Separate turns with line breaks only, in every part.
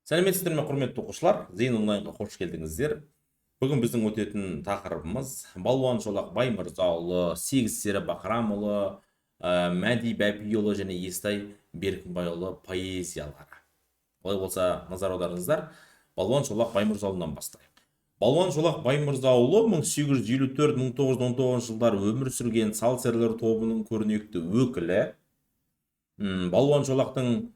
Сәлеметсіздер ме, құрметті оқушылар! Зейін онлайнға қош келдіңіздер. Бүгін біздің өтетін тақырыбымыз Балуан Шолақ Баймырзаұлы, Сегіз Сері Бахрамұлы, Мәди Бәпиұлы және Естай Беркімбайұлы поэзиялары. Олай болса, назар аударыңыздар. Балуан Шолақ Баймырзаұлынан бастайық. Балуан Шолақ Баймырзаұлы 1854-1919 жылдары өмір сүрген сал серілер тобының көрнекті өкілі. Балуан Шолақтың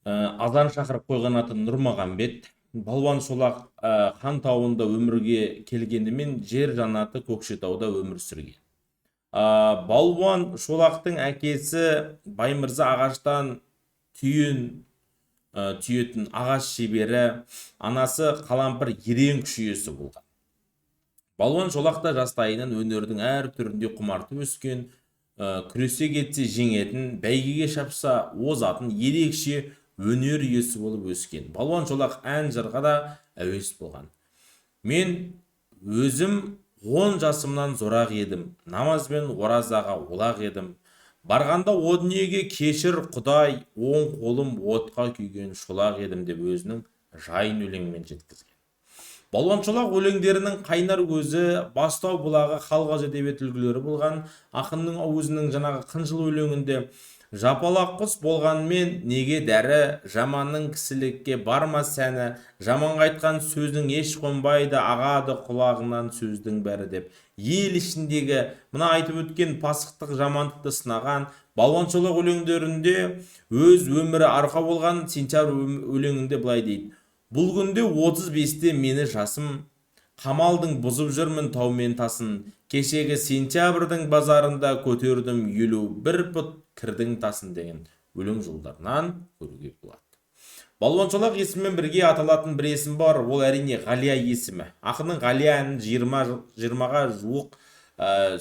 азан шақырып қойған аты Нұрмағамбет. Балуан Шолақ Хан тауында өмірге келгенімен, жер жаннаты Көкшетауда өмір сүрген. Балуан Шолақтың әкесі Баймырза ағаштан түйін түйетін ағаш шебері, анасы Қалампыр ерен күш иесі болған. Балуан Шолақ та жастайынан өнердің әр түрінде құмартып өскен, күресе кетсе жеңетін, бәйгеге шапса озатын ерекше өнер иесі болып өскен. Балуан Шолақ ән жырға да әуес болған. «Мен өзім 10 жасымнан зорақ едім, намаз бен оразаға олақ едім. Барғанда о дүниеге, кешір құдай, оң қолым отқа күйген шолақ едім», – деп өзінің жайын өлеңмен жеткізген. Балуан Шолақ өлеңдерінің қайнар көзі, бастау бұлағы халық әдебиет үлгілері болған. Ақынның өзінің жаңағы «Қынжыл» өлеңінде: «Жапалақ құс болғанмен неге дәрі, жаманның кісілікке бармас сәні, жаманға айтқан сөзің еш қонбайды, ағады құлағынан сөздің бәрі», – деп ел ішіндегі мына айтып өткен пасықтық, жамандықты сынаған. Балуан Шолақ өлеңдерінде өз өмірі арқау болған «Сентябрь» өлеңінде былай дейді: «Бұл күнде 35-те мені жасым, қамалдың бұзып жүрмін тау мен тасын. Кешегі сентябрьдің базарында көтердім 51 пұт кірдің тасын», – деген өлең жолдарынан көруге болады. Балуан Шолақ есімімен бірге аталатын бір есім бар, ол, әрине, Ғалия есімі. Ақынның Ғалия әнін 20-ға жуық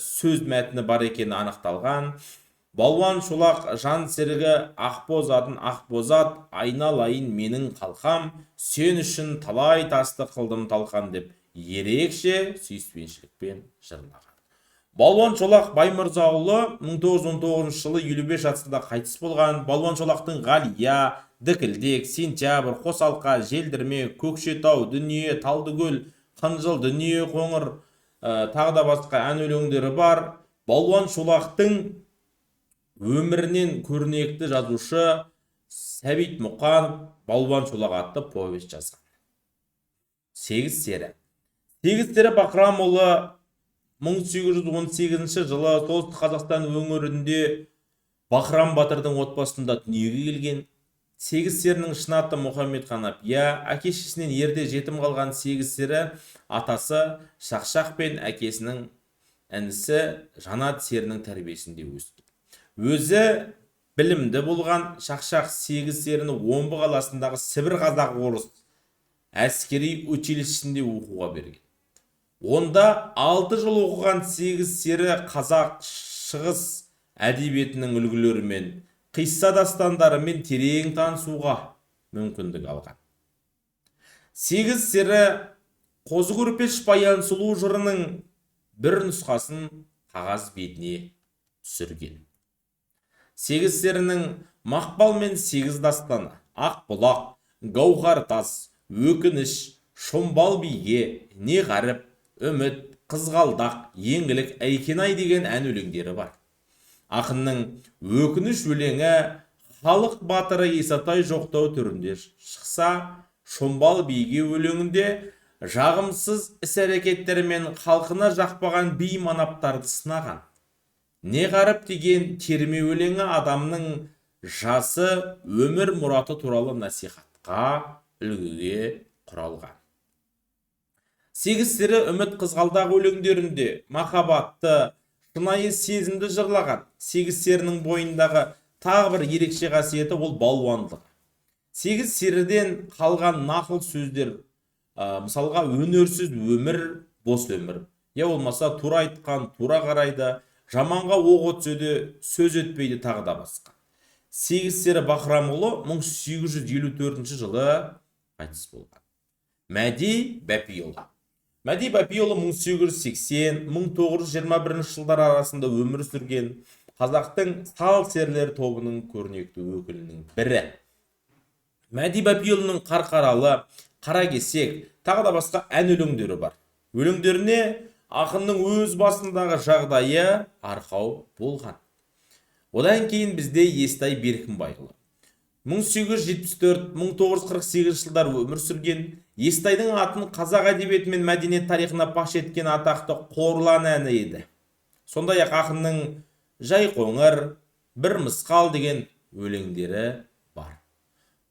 сөз мәтіні бар екені анықталған. Балуан Шолақ жан серігі Ақбозатын: «Ақбозат, айналайын менің қалқам, сен үшін талай тасты қылдым талқан», – деп ерекше сүйіспеншілікпен жырлаған. Балуан Шолақ Баймырзаұлы 1919 жылы 55 жасында қайтыс болған. Балуан Шолақтың «Ғалия», «Дікілдек», «Сентябрь», «Қосалқа», «Желдірме», «Көкшетау», «Дүние», «Талдыкөл», «Қынжыл», «Дүние қоңыр», тағы да басқа ән өлеңдері бар. Балуан Шолақтың өмірінен көрнекті жазушы Сәбит Мұқанов «Балуан Шолақ» атты повесть жазған. Сегіз Сері. Сегіз Сері Бахрамұлы 1818 жылы Солтүстік Қазақстан өңірінде Бахрам батырдың отбасында дүниеге келген. Сегіз Серінің шын аты Мұхаммед Қанапия. Әке шешесінен ерте жетім қалған Сегіз Сері атасы Шақшақ пен әкесінің інісі Жанат Серінің тәрбиесінде өскен. Өзі білімді болған Шақшақ Сегіз Серіні Омбы қаласындағы Сібір қазақ орыс әскери училищесінде оқуға берген. Онда 6 жыл оқыған Сегіз Сері қазақ шығыс әдебиетінің үлгілерімен, қисса дастандарымен терең танысуға мүмкіндік алған. Сегіз Сері «Қозы Көрпеш Баян сұлу» жырының бір нұсқасын қағаз бетіне түсірген. Сегіз Серінің «Мақпал мен Сегіз» дастаны, «Ақбұлақ», «Гауһар тас», «Өкініш», «Шомбал биге», «Не ғаріп», «Үміт», «Қызғалдақ», «Еңлік», «Әйкенай» деген ән өлеңдері бар. Ақынның «Өкініш» өлеңі халық батыры Исатай жоқтау түрінде шықса, «Шомбал биге» өлеңінде жағымсыз іс әрекеттерімен халқына жақпаған би манаптарды сынаған. «Не ғаріп» деген терме өлеңі адамның жасы, өмір мұраты туралы насихатқа, үлгіге құралған. Сегіз Сері «Үміт», «Қызғалдақ» өлеңдерінде махаббатты, шынайы сезімді жырлаған. Сегіз Серінің бойындағы тағы бір ерекше қасиеті – ол балуандығы. Сегіз Серіден қалған нақыл сөздер, мысалға, «Өнерсіз өмір – бос өмір», я болмаса «Тура айтқан тура қарайды», «Жаманға оқ өтсе де сөз өтпейді», тағы да басқа. Сегіз Сері Бахрамұлы 1854 жылы қайтыс болған. Мәди Бәпиұлы. Мәди Бәпиұлы 1880-1921 жылдар арасында өмір сүрген қазақтың сал серілер тобының көрнекті өкілінің бірі. Мәди Бәпиұлының «Қарқаралы», «Қаракесек», тағы да басқа ән өлеңдері бар. Өлеңдеріне ақынның өз басындағы жағдайы арқау болған. Одан кейін бізде Естай Беркімбайұлы. 1874-1948 жылдар өмір сүрген Естайдың атын қазақ әдебиеті мен мәдениет тарихына паш еткен атақты «Қорлан» әні еді. Сондай ақ ақынның «Жайқоңыр», «Бір мысқал» деген өлеңдері бар.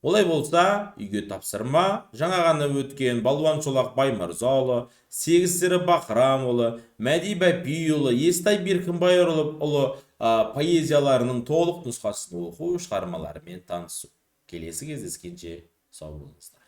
Олай болса, үйге тапсырма: жаңа ғана өткен Балуан Шолақ Баймырзаұлы, Сегізсері Бақырамұлы, Мәди Бәпиұлы, Естай Беркімбайұлы поэзияларының толық нұсқасын оқу, шығармаларымен танысу. Келесі кездескенше сау болыңыздар.